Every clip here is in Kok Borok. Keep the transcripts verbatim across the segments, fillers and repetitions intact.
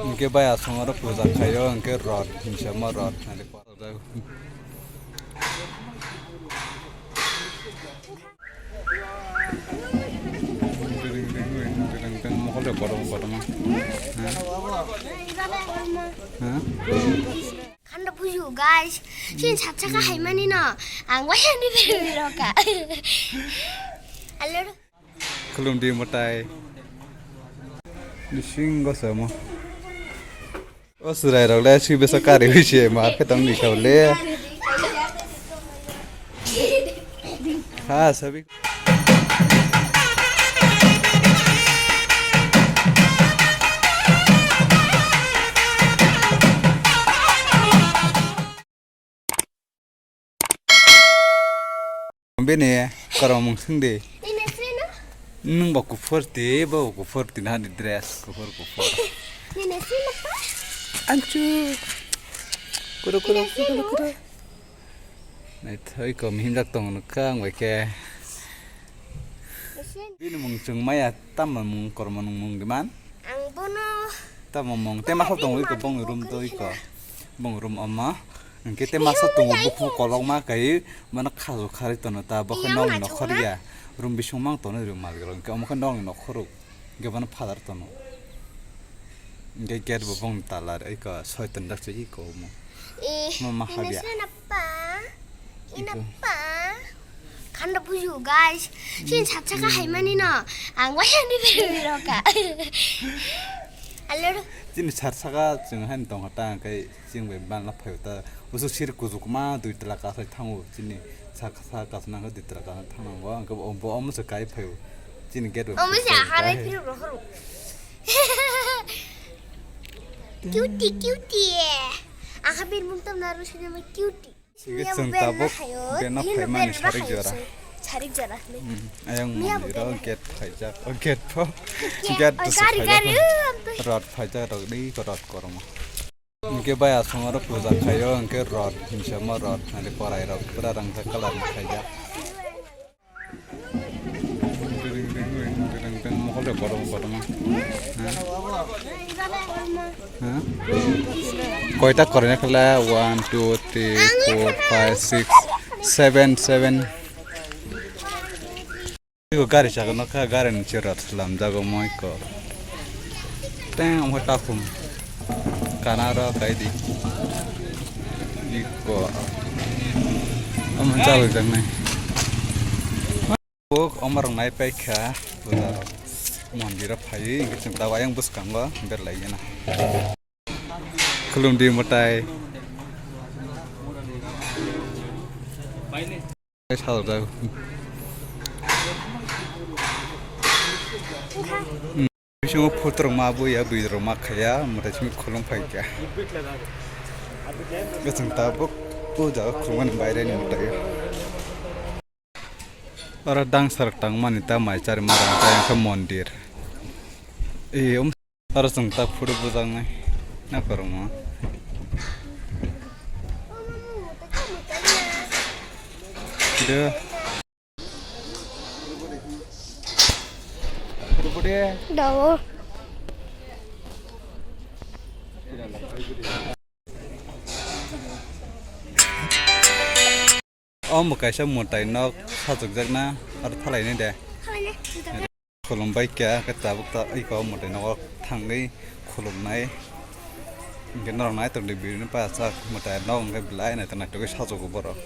Hwnkhe bai aswk oro puja khaio, hwnkhe rot, hinsa ma rot. Mokol de kotorma kotorma. Ha? Ha? Khanda buju, guys. Sin satsa ka hai mani no. Ang wai ani beri roka. Alor. Khulumdi mwtai. Bising gosamo. O surai rok le si besa kari hui se ma phe tong ni khau le. Ha sabi. Bini koromung sing di. Nini sino? Nung ba kuphur ti, ba kuphur ti na ni dress kuphur kuphur. Nini sino pa? Anchu. Kuro kuro kuro kuro. Nai thoi ko mihim jak tong nuk kang bai khe. Bini mung chwng maya tamo mung kormo nung mung diman? Ang bono. Tamo mung te ma khol tong iko bong room to iko. Bong room ama. Hwnkhe te masa tongo buphung kolokma kai mano khajo kharwi tono ta bo khe nokni nokhor ya. Room bising mang tono room malgrok hwnkhe omo khe nokni nokhorok hwnkhe bono phatar tono. Hwnkhe gate bo bongni tala iko soitan dak se iko omo. Eh, ma habya. Ina pa. Khanda buju, guys. Sin satsa ka hai mani no. Ang wai ani beri roka. Alor. Chini sarsaka chwng haino tongkha ta, hwnkhe chwng bai manna phaio ta. Usuk sir kuchuk ma dui tala kasai thango. Chini saka saka kasna khe dui tala kasna thango. Hwnkhe bo, bo omo se kai phaio. Chini gate bai. Omo se harai phirok rohoro. Cutie, cutie. Aha bir mung tam naru sini ma cutie. Sige chwng tabuk berno phaimani sarik jora. Sarik jora. Ayang mondir o gate phaijak, o gate pho. Gate to gari gari. Rot phaijak rok ni ko rot kormo. Hwnkhe bai aswng oro puja khaio hwnkhe rot hinsa ma rot nari korai rok pura rangkha colour ni khaijak. Mokol de kotorma kotorma. Koita koroi na khala one two three four five six seven seven. Iko gari chakano kha gari ni chera slam jago moi ko. Teng omo takhum. Kana ro kai di. Iko. Omo chalo jangnai. Buk omo rok nai paikha puja rok. Mondir o phaiwi hwnkhe chwng tabuk ayang bwskango berlai gana. Khulumdi mwtai. Sajak. Bisingo photo rok ma bo ya, video rok ma khaya, mwtai simi khulum phai kha. Gachang tabuk o jaga khulumani baireni mwtai. Oro dangsa rok tangmani ta mai chari ma rang ta wngkha mondir. E, um, oro chwng ta photo bujaknai na kwrwngma. De. Dago. O mwkaisa mwtai nok sajwkjakna aro thalaini de. Khulumbai kha khe tabuk ta iko mwtai nogo thangwi khulumnai. Hwnkhe norok naitokni birni payasa mwtai nok hwnkhe belai naithok naithok khe sajwgo borok.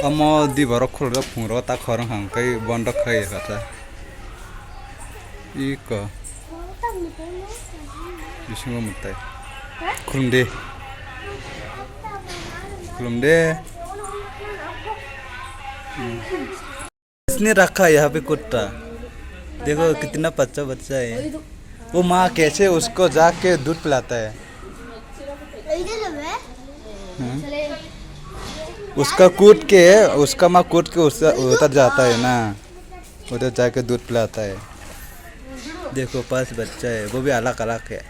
Omo di borok khulumjak phungrok ta khorang hang kai bondo khai kha ta. Iko. Bisingo mwtai. Khulumdi. Khulumdi. इसने रखा है यहाँ पे कुत्ता। देखो कितना बच्चा बच्चा है। वो माँ कैसे उसको जाके दूध पिलाता है। हम्म। उसका कूट के, उसका माँ कूट के उसका उधर जाता है ना, उधर जाके दूध पिलाता है। देखो पांच बच्चा है, वो भी अलग अलग है।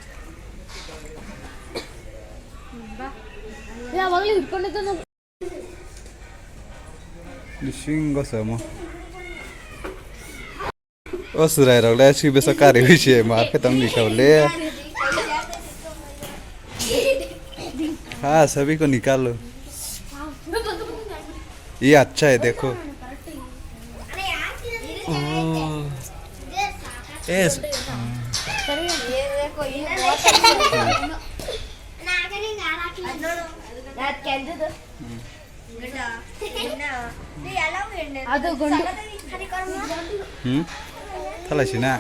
Bisingo samo. O chwrai rok le swi bwsa kari hui se mar khe tong ni kau le. Ha, sabhi ko nikalo. Ye acha hai, dekho. Oh. Yes. Hmm. Thalai sina.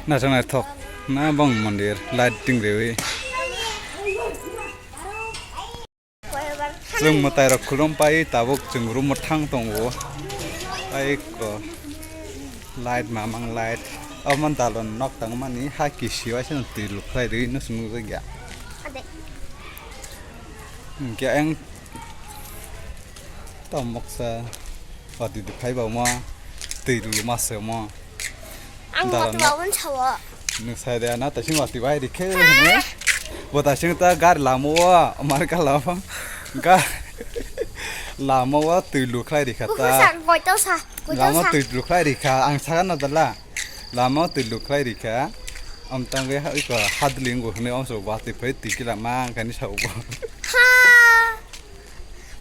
Naithok naithok na bong mondir lighting rewi. Chwng mwtai rok khulum pai tabuk chwng room o thang tongo. Ai ko light mamang light. Omo dalon nok tangmani ha kisi waisa twi lukhlai rwi no swngjak ya. Hwnkhe ang tamo moksa watwi phai ba omo twi rwma se omo. Ang dalon watwi no. Nwng sai de na tasing watwi bai rikhe hwnwi. Bo tasing ta gari lama o mar ka lama. Ga lama o twi lukhlai rikha ta. Lama twi lukhlai rikha ang saka na dala. Lama o twi lukhlai rikha. Amtangwi ha iko hadlingo hwnwi amso watwi phai twi kila ma ang kani sa ubo. Ha.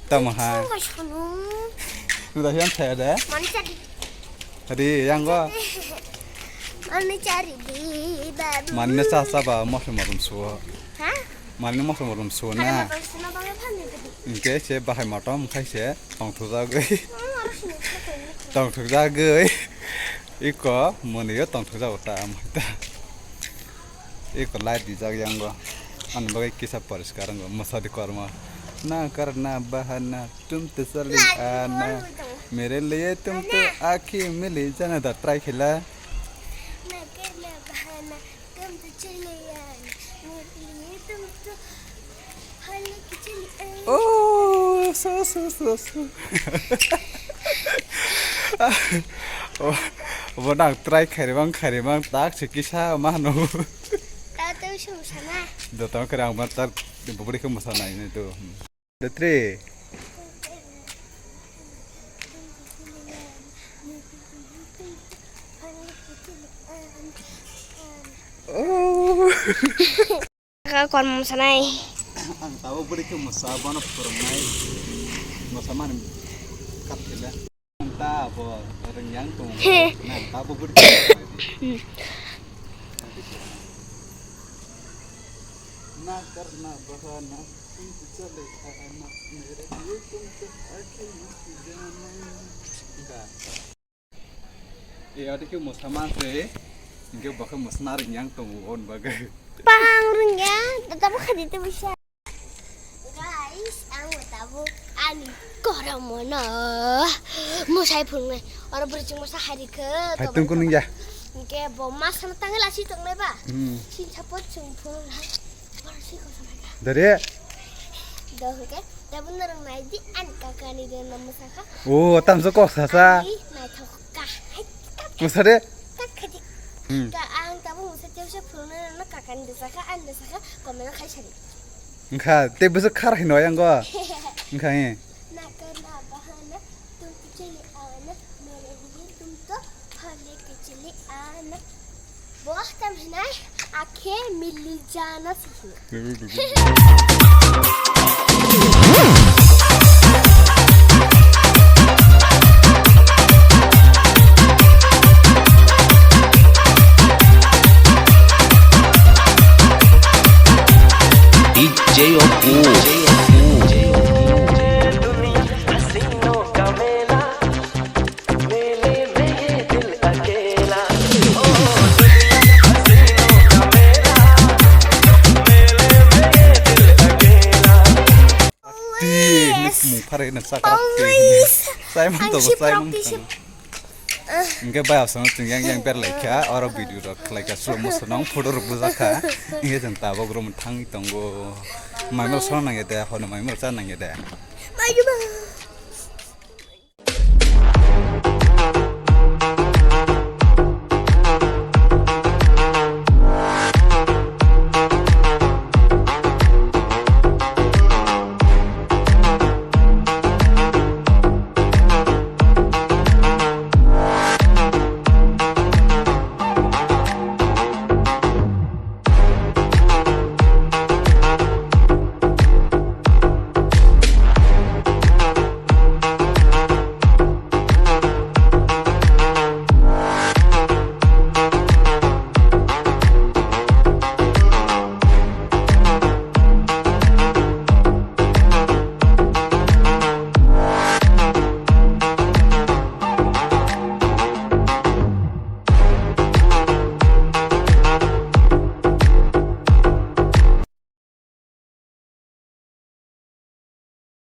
Tamo ha. Udah yang saya deh. Mani chari. Tadi yang gua. Mani chari di babu. Mani sa sa ba mosla marum suwa. Ha? Mani mosla marum suwa na. Mani marum suwa na bang phan di. Oke, se bahai matom khai se tong thujagwi. Tong thujagwi. Iko mani yo tong thujago ta am ta. Eko light dijak yango. Ani bagwi kisa poriskar wngo, mwsadi kormo. Na karna bahana, tum to chali ana. Mere liye tum to akhi mili jana da try khela. Na karna bahana, tum to chali ana. Mere liye tum to Oh, so, so, so, so. Oh, bo nang try khairi mang, khairi mang, tak se kisa ma hano. Ta tu sung sana. Do tang khairi ang ban tar buburi khe mosa nai ne do. The three. Oh. Ka kormo sanai. Ang tabo bwrwi khe mwsa bono phwrwngnai. Mwsa mani kat khe le. Ang ta bo rwngyang tong. He. Nang tabo bwrwi khe mwsa di. Na karna bahana, tum to chale aana, mere liye tum to akhi mili jana. Ka. E, ado khe mwsa ma se, hinkhe bo khe mwsana rwngya ang tongo, on bagwi. Pahang rwngya, tabo khadi tabo sa. Guys, ang tabo ani korom mono. Mwsai phungnai, oro bwrwi chwng mwsa hari khe. Hai tongkhu nungya. Hinkhe bo masana tangwi lasi tongnai ba. Hmm. Sin support chwng phungnai. Dare. Dohke, tabuk norok nai di, ani kakani de no mwsakha. O, tamso kok sasa. Ani naithok ka. Hai, kap, kap, Mwsade. Kap khadi. Hmm. Ka ang tabuk mwsa tewse phunuknai no kakani de saka, ani de saka, comment o khai sadi. Wngkha, tei bwswk khar hino yango. Wngkha, eh. Na karna bahana, tum to chale aana, mere liye tum to phale ke chale aana. Bo tam hinai, akhe mili jana si hino. D J Opu. Ti, hinwi mung phare na chakra ti. Always. Chai mang tongo, chai mang tongo. Hingke bai asong chwng yang yang berlai kha, oro video rok khlai kha, slow motion nang photo rok bujak kha. Hingke chwng tabok room thangwi tongo. Maimol song nang ya de, hono maimol cha nang ya de.